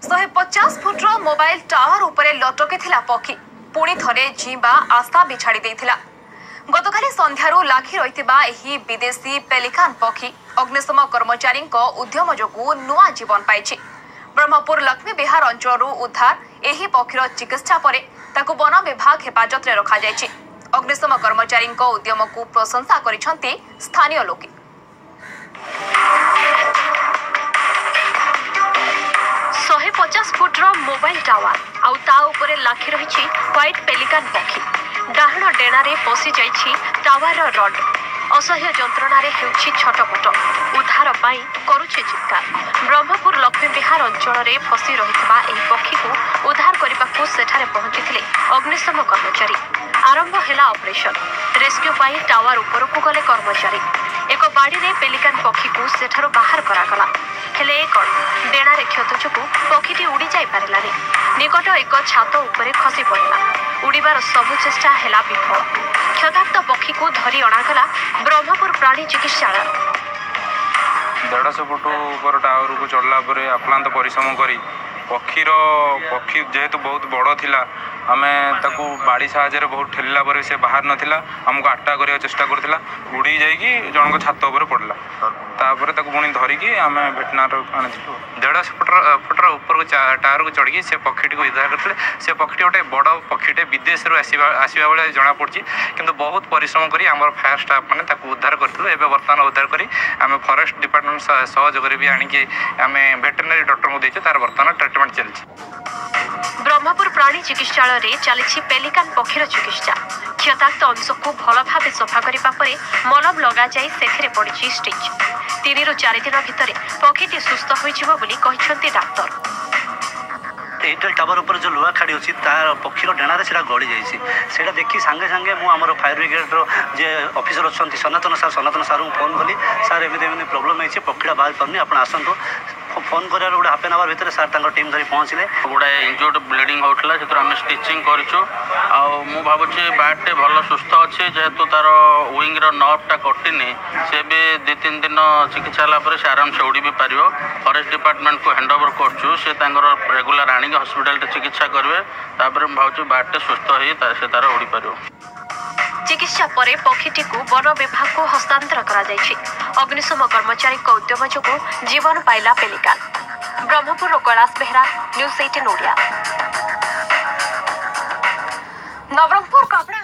150 ଫୁଟର mobile tower ଉପରେ ଲଟକିଥିଲା ପକ୍ଷୀ। ପୁଣି ଥରେ ଜିଇଁବା ଆଶା ବି ଛାଡ଼ି ଦେଇଥିଲା। ଗତକାଲି ସନ୍ଧ୍ୟାରୁ ଲାଖି ରହିଥିବା ଏହି ବିଦେଶୀ ପେଲିକାନ ପକ୍ଷୀ ଅଗ୍ନିଶମ କର୍ମଚାରୀଙ୍କ ଉଦ୍ୟମ ଯୋଗୁଁ ନୂଆ ଜୀବନ ପାଇଛି। ବ୍ରହ୍ମପୁର ଲକ୍ଷ୍ମୀ ବିହାର ଅଞ୍ଚଳରୁ ଉଦ୍ଧାର ଏହି ପକ୍ଷୀର ଚିକିତ୍ସା ପରେ ତାକୁ ବନ ବିଭାଗ ହେଫାଜତରେ ରଖାଯାଇଛି। ଅଗ୍ନିଶମ କର୍ମଚାରୀଙ୍କ ଉଦ୍ୟମକୁ ପ୍ରଶଂସା କରିଛନ୍ତି ସ୍ଥାନୀୟ ଲୋକେ। 150 ଫୁଟର ମୋବାଇଲ ଟାୱାର, ଆଉ ତା ଉପରେ ଲାଖି ରହିଛି ହ୍ୱାଇଟ୍ ପେଲିକାନ ପକ୍ଷୀ। ଡାହାଣ ଡେଣାରେ ପଶି ଯାଇଛି ଟାୱାରର ରଡ୍। ଅସହ୍ୟ ଯନ୍ତ୍ରଣାରେ ହେଉଛି ଛଟପଟ, ଉଦ୍ଧାର ପାଇଁ କରୁଛି ଚିତ୍କାର। ବ୍ରହ୍ମପୁର ଲକ୍ଷ୍ମୀବିହାର ଅଞ୍ଚଳରେ ଫସି ରହିଥିବା ଏହି ପକ୍ଷୀକୁ ଉଦ୍ଧାର କରିବାକୁ ସେଠାରେ ପହଞ୍ଚିଥିଲେ ଅଗ୍ନିଶମ କର୍ମଚାରୀ। ଆରମ୍ଭ ହେଲା ଅପରେସନ। ରେସ୍କ୍ୟୁ ପାଇଁ ଟାୱାର ଉପରକୁ ଗଲେ କର୍ମଚାରୀ। ଏକ ବାଡ଼ିରେ ପେଲିକାନ ପକ୍ଷୀକୁ ସେଠାରୁ ବାହାର କରାଗଲା। ହେଲେ ଏ କ'ଣ, ଡେଣାରେ କ୍ଷତ ଯୋଗୁଁ ପକ୍ଷୀଟି ଉଡ଼ି ଯାଇପାରିଲାନି। ନିକଟ ଏକ ଛାତ ଉପରେ ଖସି ପଡ଼ିଲା। ଉଡ଼ିବାର ସବୁ ଚେଷ୍ଟା ହେଲା ବିଫଳ। କ୍ଷତାକ୍ତ ପକ୍ଷୀକୁ ଧରି ଅଣାଗଲା ବ୍ରହ୍ମପୁର ପ୍ରାଣୀ ଚିକିତ୍ସାଳୟ। 150 ଫୁଟ ଉପର ଟାୱାରକୁ ଚଢ଼ିଲା ପରେ ଆକ୍ଳାନ୍ତ ପରିଶ୍ରମ କରି ପକ୍ଷୀର, ପକ୍ଷୀ ଯେହେତୁ ବହୁତ ବଡ଼ ଥିଲା, ଆମେ ତାକୁ ବାଡ଼ି ସାହାଯ୍ୟରେ ବହୁତ ଠେଲିଲା ପରେ ସେ ବାହାରି ନଥିଲା। ଆମକୁ ଆଟାକ୍ କରିବାକୁ ଚେଷ୍ଟା କରୁଥିଲା। ଉଡ଼ି ଯାଇକି ଜଣଙ୍କ ଛାତ ଉପରେ ପଡ଼ିଲା। ତାପରେ ତାକୁ ପୁଣି ଧରିକି ଆମେ ଭେଟନାର ଆଣିଥିଲୁ। 150 ଫୁଟର ଉପରକୁ ଟାୱାରକୁ ଚଢ଼ିକି ସେ ପକ୍ଷୀଟିକୁ ଉଦ୍ଧାର କରିଥିଲେ। ସେ ପକ୍ଷୀଟି ଗୋଟେ ବଡ଼ ପକ୍ଷୀଟେ, ବିଦେଶରୁ ଆସିବା ଭଳିଆ ଜଣାପଡ଼ୁଛି। କିନ୍ତୁ ବହୁତ ପରିଶ୍ରମ କରି ଆମର ଫାୟାର ଷ୍ଟାଫ୍ ମାନେ ତାକୁ ଉଦ୍ଧାର କରିଥିଲୁ। ଏବେ ବର୍ତ୍ତମାନ ଉଦ୍ଧାର କରି ଆମେ ଫରେଷ୍ଟ ଡିପାର୍ଟମେଣ୍ଟ ସହଯୋଗରେ ବି ଆଣିକି ଆମେ ଭେଟେନାରୀ ଡକ୍ଟରଙ୍କୁ ଦେଇଛୁ। ତାର ବର୍ତ୍ତମାନ ଟ୍ରିଟମେଣ୍ଟ ଚାଲିଛି। ବ୍ରହ୍ମପୁର ପ୍ରାଣୀ ଚିକିତ୍ସାଳୟରେ ଚାଲିଛି ପେଲିକାନ ପକ୍ଷୀର ଚିକିତ୍ସା। କ୍ଷତାକ୍ତ ଅଂଶକୁ ଭଲ ଭାବେ ସଫା କରିବା ପରେ ମଲମ ଲଗାଯାଇ ସେଥିରେ ପଡ଼ିଛି ଷ୍ଟିଚ୍। 3ରୁ 4 ଦିନ ଭିତରେ ପକ୍ଷୀଟି ସୁସ୍ଥ ହୋଇଯିବ ବୋଲି କହିଛନ୍ତି ଡାକ୍ତର। ଏୟାରଟେଲ୍ ଟାୱାର ଉପରେ ଯେଉଁ ଲୁହା ଖାଡ଼ି ଅଛି, ତାର ପକ୍ଷୀର ଡେଣାରେ ସେଇଟା ଗଳି ଯାଇଛି। ସେଇଟା ଦେଖି ସାଙ୍ଗେ ସାଙ୍ଗେ ମୁଁ ଆମର ଫାୟାର ବ୍ରିଗେଡ଼ର ଯିଏ ଅଫିସର ଅଛନ୍ତି ସନାତନ ସାର୍, ସନାତନ ସାର୍ଙ୍କୁ ଫୋନ୍ କଲି। ସାର୍, ଏମିତି ଏମିତି ପ୍ରୋବ୍ଲେମ୍ ହେଇଛି, ପକ୍ଷୀଟା ବାହାରି ପାରୁନି, ଆପଣ ଆସନ୍ତୁ। ଫୋନ୍ କରିବାର ଗୋଟେ ହାଫ୍ ଆନ୍ ଆୱାର ଭିତରେ ସାର୍ ତାଙ୍କ ଟିମ୍ ଧରି ପହଞ୍ଚିଲେ। ଗୁଡ଼ାଏ ଇଞ୍ଜୁର୍ଡ ବ୍ଲିଡ଼ିଂ ହେଉଥିଲା, ସେଥିରୁ ଆମେ ଷ୍ଟିଚିଂ କରିଛୁ। ଆଉ ମୁଁ ଭାବୁଛି ବାର୍ଡ଼ଟି ଭଲ ସୁସ୍ଥ ଅଛି। ଯେହେତୁ ତାର ୱିଙ୍ଗର ନର୍ଭଟା କଟିନି, ସେ ବି 2 3 ଦିନ ଚିକିତ୍ସା ହେଲା ପରେ ସେ ଆରାମସେ ଉଡ଼ି ବି ପାରିବ। ଫରେଷ୍ଟ ଡିପାର୍ଟମେଣ୍ଟକୁ ହ୍ୟାଣ୍ଡ ଓଭର କରୁଛୁ। ସେ ତାଙ୍କର ରେଗୁଲାର ଆଣିକି ହସ୍ପିଟାଲରେ ଚିକିତ୍ସା କରିବେ। ତାପରେ ମୁଁ ଭାବୁଛି ବାର୍ଡ଼ଟି ସୁସ୍ଥ ହେଇ ସେ ତାର ଉଡ଼ିପାରିବ। ଚିକିତ୍ସା ପରେ ପକ୍ଷୀଟିକୁ ବନ ବିଭାଗକୁ ହସ୍ତାନ୍ତର କରାଯାଇଛି। ଅଗ୍ନିଶମ କର୍ମଚାରୀଙ୍କ ଉଦ୍ୟମ ଯୋଗୁଁ ଜୀବନ ପାଇଲା ପେଲିକାନ। ବ୍ରହ୍ମପୁରରୁ କୈଳାସ ବେହେରା, ନ୍ୟୁଜ୍ 18 ଓଡ଼ିଆ। ନବରଙ୍ଗପୁର କପଡ଼ା